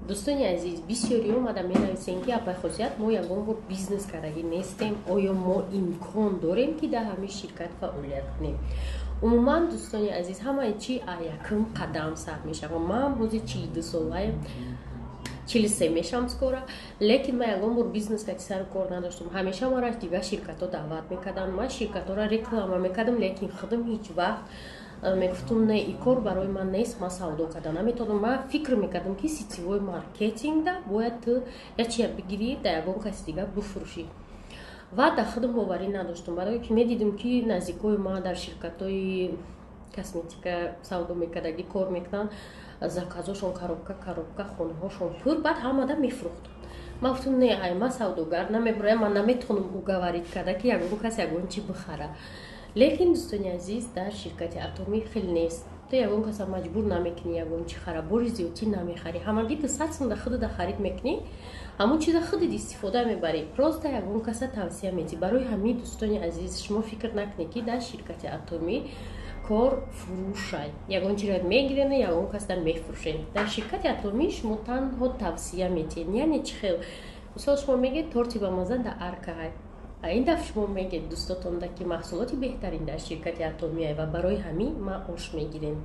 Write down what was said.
Дӯстони азиз, бисёриё омада менависем, ки апай Хосият, мо ягон бор бизнес кардагӣ нестем, оё мо имкон дорем, ки дар ҳамин ширкат фаъолият кунем? Умуман, дӯстони азиз, ҳамаи чи якум қадам сар мешавад. Ман ҳозир 42 солаем, 43 мешавам скоро, лекин ман ягон бор бизнес кати сару кор надоштам. Ҳамеша маро дигар ширкатҳо даъват мекарданд, ман ширкатҳоро реклама мекардам, лекин худам ҳеҷ вақт мегуфтум: «Не, и кор барои ман нест, ман савдо карда наметавонам». Ман фикр мекардам, ки сетевой маркетингда бояд ту як чия бигирӣ, дар ягон каси дигар бифурӯшӣ, ва дар худам боварӣ надоштам, барое ки медидим, ки наздикои ман дар ширкатҳои косметика савдо мекардагӣ кор мекунанд, заказошон коробка коробка, хонаҳошон пур, баъд ҳамада мефурӯхтанд. Ман гуфтам: «Не, ай ман савдогар намебурам, ман наметавонам уговорить карда, ки ягон кас ягон чи бихара». Лекин, дӯстони азиз, дар ширкати Атомӣ хел нест. Ту ягон каса маҷбур намекунӣ ягон чи хара, бори зиёдтӣ намехарӣ. Ҳамагӣ 200 сум да худуда харид мекунӣ, ҳамон чиза худат истифода мебарӣ, просто ягон каса тавсия медиҳӣ. Барои ҳамин, дӯстони азиз, шумо фикр накунед, ки дар ширкати Атомӣ кор фурӯшай, ягон чиро мегирен, ягон касда мефурӯшед. Дар ширкати Атомӣ шумо танҳо тавсия медиҳед. Яъне чӣ хел? Мисол, шумо мегӯед: «Торти бамаза дар Аркаҳай». Ин дафъ шумо мегӯед дӯстотонда, ки маҳсулоти беҳтарин дар ширкати Атомиай ва барои ҳамин ман ош мегирем.